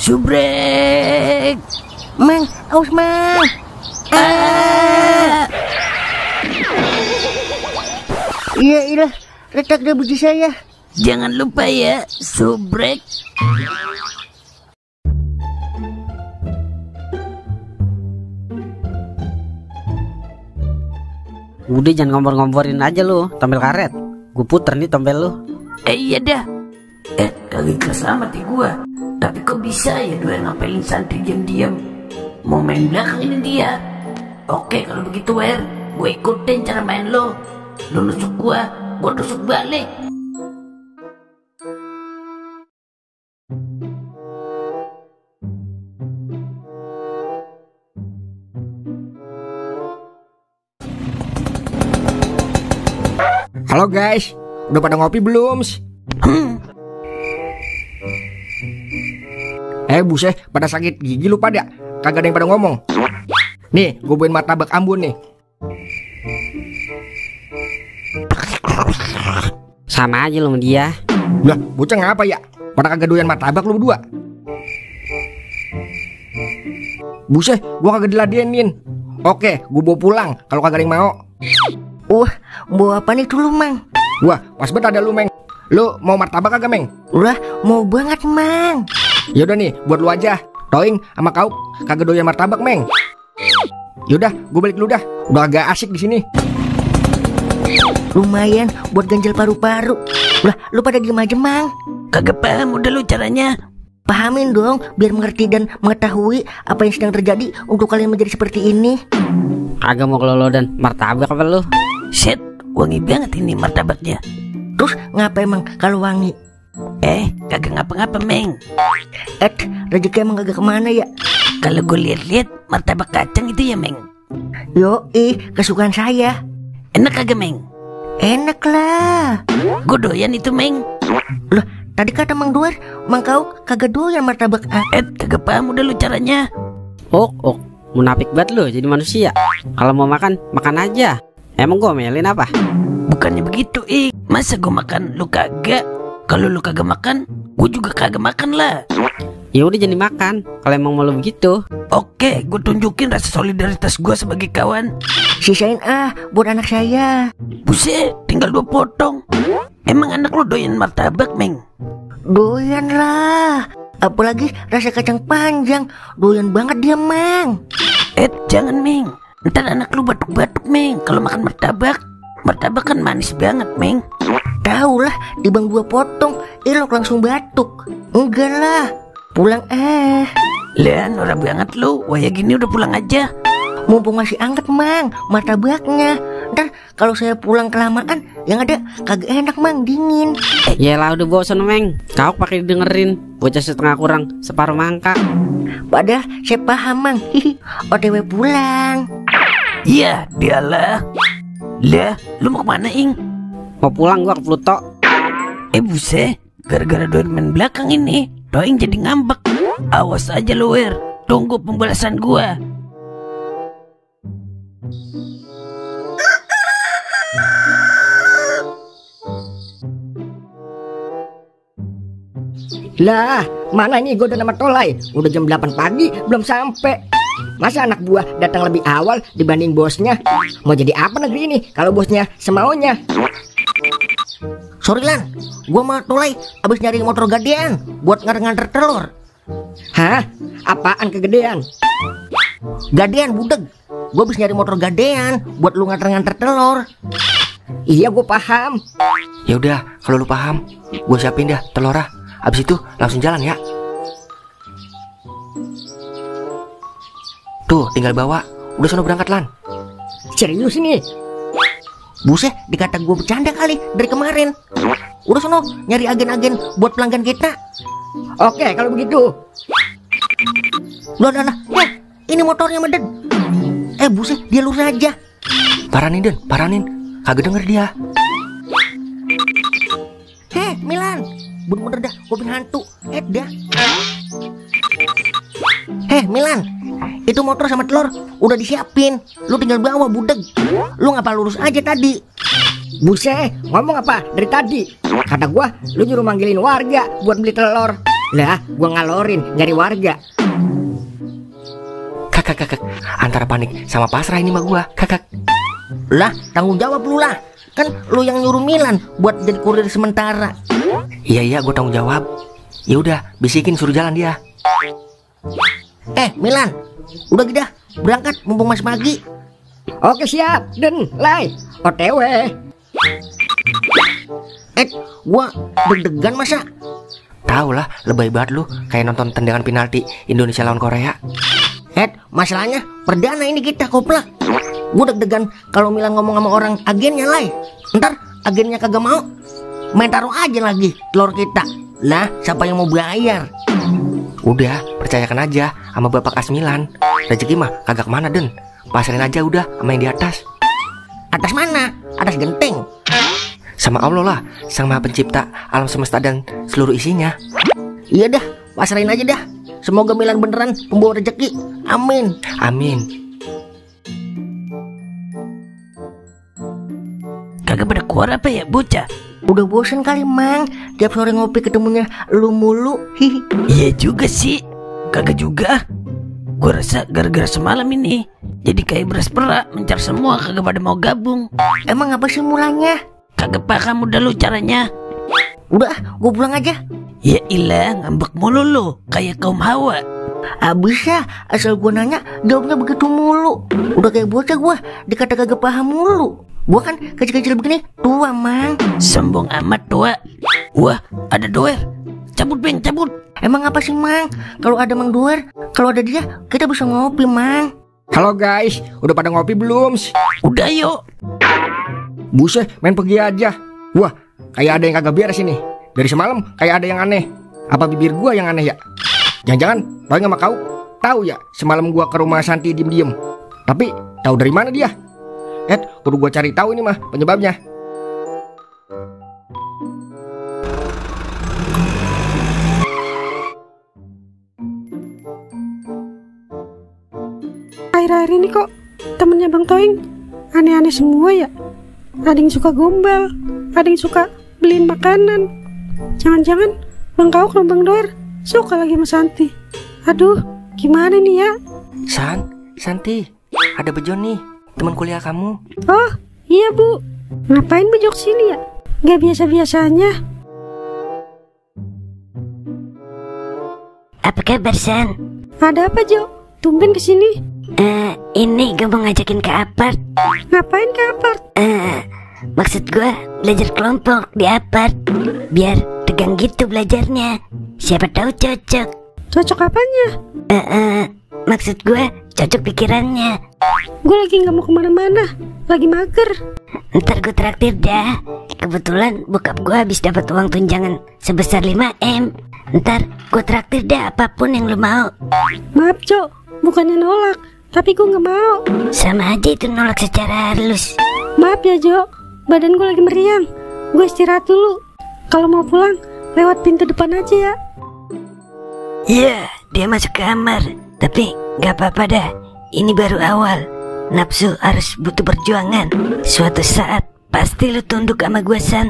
Subrek. Mang, awas Mang. Iya, ilah, retak deh biji saya. Jangan lupa ya, subrek. Udah jangan ngompor-ngomporin aja lu, tombel karet. Gue puter nih tombel lu. Iya dah. Kagak ikhlas amat ya gua. Tapi kok bisa ya dua ngapelin santri diam-diam? Mau main belakang ini dia. Oke kalau begitu Wer, gue ikutin cara main lo. Lo nusuk gua tusuk balik. Halo guys, udah pada ngopi belum? Buset, pada sakit gigi lu pada. Kagak ada yang pada ngomong. Nih, gue bawain martabak Ambon nih. Sama aja lu sama dia. Lah, bocah ngapa ya? Pada kagak doyan martabak lu berdua. Buset, gua kagak diladenin. Oke, gue bawa pulang kalau kagak ada yang mau. Wah, bawa apa nih dulu Mang? Wah, pas banget ada lu, Meng. Lu mau martabak kagak, Meng? Udah, mau banget Mang. Yaudah nih, buat lu aja. Toing sama kau kagak doyan martabak, Meng. Yaudah, gue balik dulu dah. Udah agak asik di sini. Lumayan buat ganjel paru-paru. Lah, lu pada diem aja Mang. Kagak paham udah lu caranya. Pahamin dong, biar mengerti dan mengetahui apa yang sedang terjadi untuk kalian menjadi seperti ini. Kagak mau kelolo dan martabak apa lu? Set, wangi banget ini martabaknya. Terus ngapa emang kalau wangi? Kagak ngapa-ngapa, Meng. Rezeki emang kagak kemana ya? Kalau gue lihat-lihat martabak kacang itu ya, Meng. Kesukaan saya. Enak kagak, Meng? Enak lah. Gue doyan itu, Meng. Loh, tadi kata Mang Duar, Mang Kau kagak doyan martabak. Kagak paham udah lu caranya. Munafik banget lu jadi manusia. Kalau mau makan, makan aja. Emang gue melin apa? Bukannya begitu, Masa gue makan, lu kagak? Kalau lu kagak makan, gue juga kagak makan lah. Ya udah jadi makan. Kalau emang mau lu begitu. Oke, gue tunjukin rasa solidaritas gue sebagai kawan. Sisain buat anak saya. Buset, tinggal 2 potong. Emang anak lu doyan martabak, Meng? Doyan lah. Apalagi rasa kacang panjang. Doyan banget dia, Mang. Jangan, Meng. Ntar anak lu batuk-batuk, Meng. Kalau makan martabak. Martabak kan manis banget, Meng. Tahu lah, di bang 2 potong, elok langsung batuk. Enggak lah, pulang Lah, norak banget lu. Waya gini udah pulang aja. Mumpung masih anget Mang, martabaknya. Ntar kalau saya pulang kelamaan, yang ada kagak enak Mang, dingin. Yalah udah bosan, Meng. Kau pakai dengerin bocah setengah kurang separuh mangkak. Padahal saya paham Mang. OTW pulang. Iya, dialah. Lah, lu mau kemana, Ing? Mau pulang gua ke Pluto. Buset, gara-gara doyan main belakang ini, Doing jadi ngambek. Awas aja lu, Wer. Tunggu pembalasan gua. Lah, mana nih gue udah nama Tolai. Udah jam 8 pagi belum sampai. Masa anak buah datang lebih awal dibanding bosnya? Mau jadi apa negeri ini kalau bosnya semaunya? Sorry Lan, gua sama Tolai abis nyari motor gadean buat nganter telur. Hah? Apaan kegedean? Gadean budeg. Gua abis nyari motor gadean buat lu nganter telur. Iya, gue paham. Ya udah, kalau lu paham, gue siapin dah telurnya. Abis itu langsung jalan ya. Tuh, tinggal bawa. Udah sono berangkat Lan. Serius ini? Buset, dikata gue bercanda kali dari kemarin. Udah sono nyari agen-agen buat pelanggan kita. Oke, kalau begitu. Loh, ini motornya Meden. Buset, dia lurus aja. Paranin Den, paranin. Kagak denger dia. Milan, bener-bener dah kuping hantu. Dah. Milan, itu motor sama telur udah disiapin. Lu tinggal bawa budeg. Lu ngapa lurus aja tadi? Buset, ngomong apa dari tadi? Kata gua, lu nyuruh manggilin warga buat beli telur. Lah, gua ngalorin nyari warga. Kakak, antara panik sama pasrah ini mah gua, kakak. Lah, tanggung jawab lu lah. Kan lu yang nyuruh Milan buat jadi kurir sementara. Iya, gua tanggung jawab. Ya udah, bisikin suruh jalan dia. Milan, udah gitu dah, berangkat mumpung masih pagi. Oke siap, Den, Lai, OTW. Gua deg-degan masa. Tahu lah, lebay banget lu, kayak nonton tendangan penalti Indonesia lawan Korea. Masalahnya perdana ini kita koplak. Gua deg-degan kalau Milan ngomong sama orang agennya, Lai. Ntar agennya kagak mau, main taruh aja lagi telur kita. Lah, siapa yang mau bayar? Udah, percayakan aja sama Bapak As Milan. Rezeki mah kagak kemana, Den. Pasarin aja udah sama yang di atas. Atas mana? Atas genteng. Sama Allah lah, Sang Maha Pencipta alam semesta dan seluruh isinya. Iya dah, pasarin aja dah. Semoga Milan beneran pembawa rezeki. Amin. Amin. Kagak pada keluar apa ya bocah? Udah bosen kali, Mang. Tiap sore ngopi ketemunya lu mulu. Hihi. Iya juga sih. Kagak juga. Gua rasa gara-gara semalam ini jadi kayak beras perak, mencar semua, kagak pada mau gabung. Emang apa sih mulanya? Kagak paham udah lu caranya. Udah, gue pulang aja. Ya ilah, ngambek mulu lu kayak kaum Hawa. Bisa, asal gue nanya jawabnya begitu mulu. Udah kayak bocah gue, dikata kagak paham mulu. Gue kan kecil-kecil begini tua, Mang. Sombong amat tua. Wah, ada doer. Cabut Beng, cabut. Emang apa sih, Mang? Kalau ada Mang Doer, kalau ada dia, kita bisa ngopi, Mang. Halo guys, udah pada ngopi belum? Udah yuk. Buset, main pergi aja. Wah, kayak ada yang kagak beres ini. Dari semalam kayak ada yang aneh. Apa bibir gua yang aneh ya? Jangan-jangan Roy sama kau tahu ya semalam gua ke rumah Santi diem-diem. Tapi tahu dari mana dia? Kudu gua cari tahu ini mah penyebabnya. Akhir-akhir ini kok temennya Bang Toing aneh-aneh semua ya. Ada yang suka gombal, ada yang suka beliin makanan. Jangan-jangan Bang Kau sama Bang Doer suka lagi sama Santi. Aduh, gimana nih ya? Santi, ada Bejo nih, teman kuliah kamu. Oh, iya Bu. Ngapain Bejo sini ya? Gak biasa-biasanya. Apa kabar, San? Ada apa, Jo? Tumben kesini. Ini gue mau ngajakin ke apart. Ngapain ke apart? Maksud gue belajar kelompok di apart. Biar tegang gitu belajarnya. Siapa tahu cocok. Cocok apanya? Maksud gue cocok pikirannya. Gue lagi gak mau kemana-mana. Lagi mager. Ntar gue traktir dah. Kebetulan bokap gue habis dapat uang tunjangan sebesar 5M. Ntar gue traktir dah apapun yang lo mau. Maaf, Jo, bukannya nolak, tapi gue gak mau. Sama aja itu nolak secara halus. Maaf ya, Jo, badan gue lagi meriang. Gue istirahat dulu. Kalau mau pulang, lewat pintu depan aja ya. Iya, dia masuk kamar. Tapi gak apa-apa dah. Ini baru awal. Nafsu harus butuh perjuangan. Suatu saat pasti lu tunduk sama gue, San.